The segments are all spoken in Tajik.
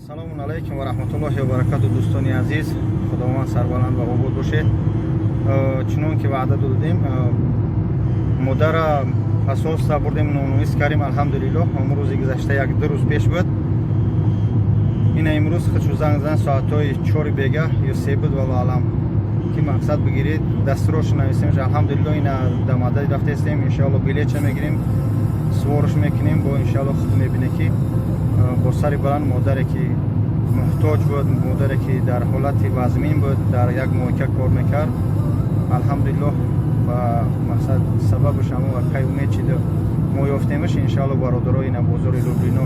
Ассалому алайкум ва раҳматуллоҳи ва баракату, дӯстони азиз, Худованд сарбаланд ва обод бошед. Чунон ки ваъда додем, модара посольства бурдем, номнавис кардем, алҳамдулиллоҳ. Рӯзи гузашта, як ду рӯз пеш буд. Ина имрӯз худшу занг зан, соатҳои 4 бега ё 3 буд, валло алам, ки мақсад бигиред, дастурошу нависемш. Алҳамдулиллоҳ, ина дамадаи рафтаистем, иншоалло билетша мегирем, суворш мекунем, бо иншоалло худ мебине, ки бо сари баланд модаре ки муҳтоҷ буд, модаре ки дар ҳолати вазмин буд, дар як мойка кор мекард, алҳамдулиллоҳ, ба мақсад сабабаш ҳамон акай Умед чида мо ёфтемаш. Иншоалло бародаро ина бозори Люблино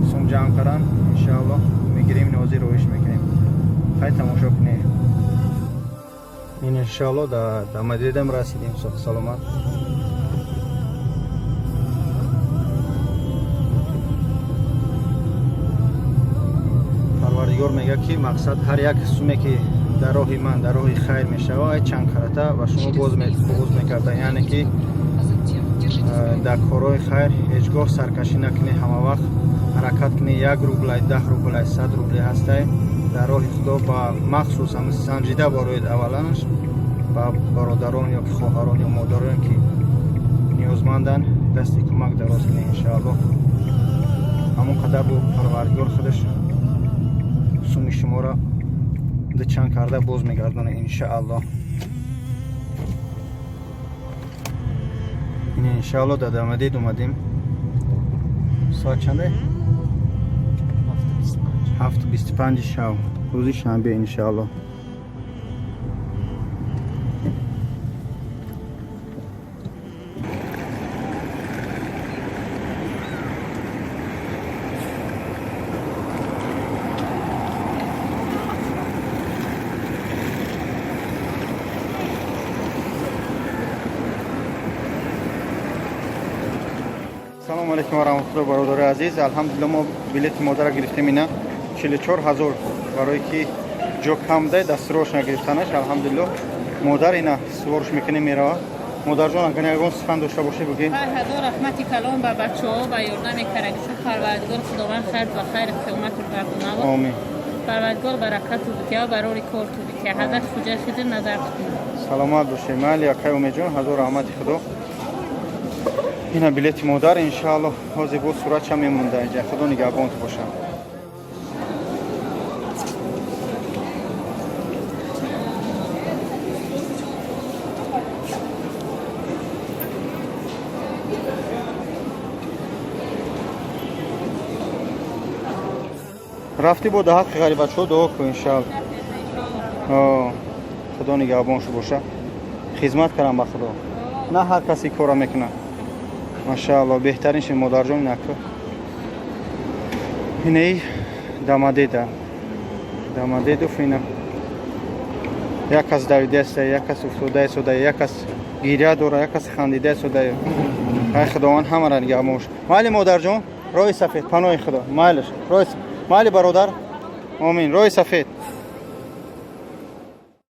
сум ҷамъ каранд, иншоалло мегирем, ҳозир роиш мекунем. Хай, тамошо кунед. Ин иншоалло да Мадридам расидем саломат. Парвардигор мегӯяд, ки мақсад ҳар як суме ки дар роҳи ман, дар роҳи хайр мешавад, чанд карата ба шумо боз мекарда. Яъне ки дар корҳои хайр ҳеҷ гоҳ саркашӣ накунӣ, ҳама вақт ҳаракат кунӣ. 1 рублай, 10 рублай, 100 рубле ҳастай, дар роҳи Худо ба махсус санҷида бароед. Авваланаш ба бародарон ё ки хоҳарон ё модарон, ки ниёзманданд, дасти кӯмак дароз кунӣ. Иншоаллоҳ, ҳамон қадар бо Парвардигор худаш суми шуморо дучанд карда боз мегардонад, иншааллоҳ. Ин иншаалло дар Дамадид омадем. Соат чанде? 7:25 шав, рӯзи шанбе, иншаалло. Салому алейкум ва раҳматулло, бародари азиз. Алҳамдулилла, мо билети модара гирифтем, ина 44 000, барое ки ҷо кам дай, дастрош нагирифтанаш. Алҳамдулилло, модар ина суворш мекунем, мерава. Модарҷон, агар ягон сухан дошта бошед, бигӯед. Ҳазор раҳмати калон ба бачаҳо, ба ёрдаме карагишу. Парвардигор Худованд хайр ва хайри қиёмату гардонава. Омин. Парвардигор баракату бития, барори корту бития. Ҳазрат Хуҷа Хизр назар кунад. Саломат бошед. Майли, акай Умедҷон, ҳазор раҳмати Худо. Ина билети модар, иншаалло, ҳозир боз суратша мемонда инҷа. Худо нигаҳбонту бошад. Рафтӣ, бо да ҳаққи ғарибачҳо дуо кун, иншаалло. Худо нигаҳбоншу боша. Хизмат кардам ба Худо, на ҳар касе кора мекунад. Машаалло, беҳтарин ши, модарҷон. Наку инаи Дамадеда, Дамадедов. Ина як кас давидаеста, як кас уфтодаестода, як кас гиря дора, як кас хандидаестода. Ай, Худованд ҳамара нигаҳбон боша. Майли, модарҷон, роҳи сафед, паноҳи Худо. Майлиш, роҳи. Майли, бародар, омин, роҳи сафед.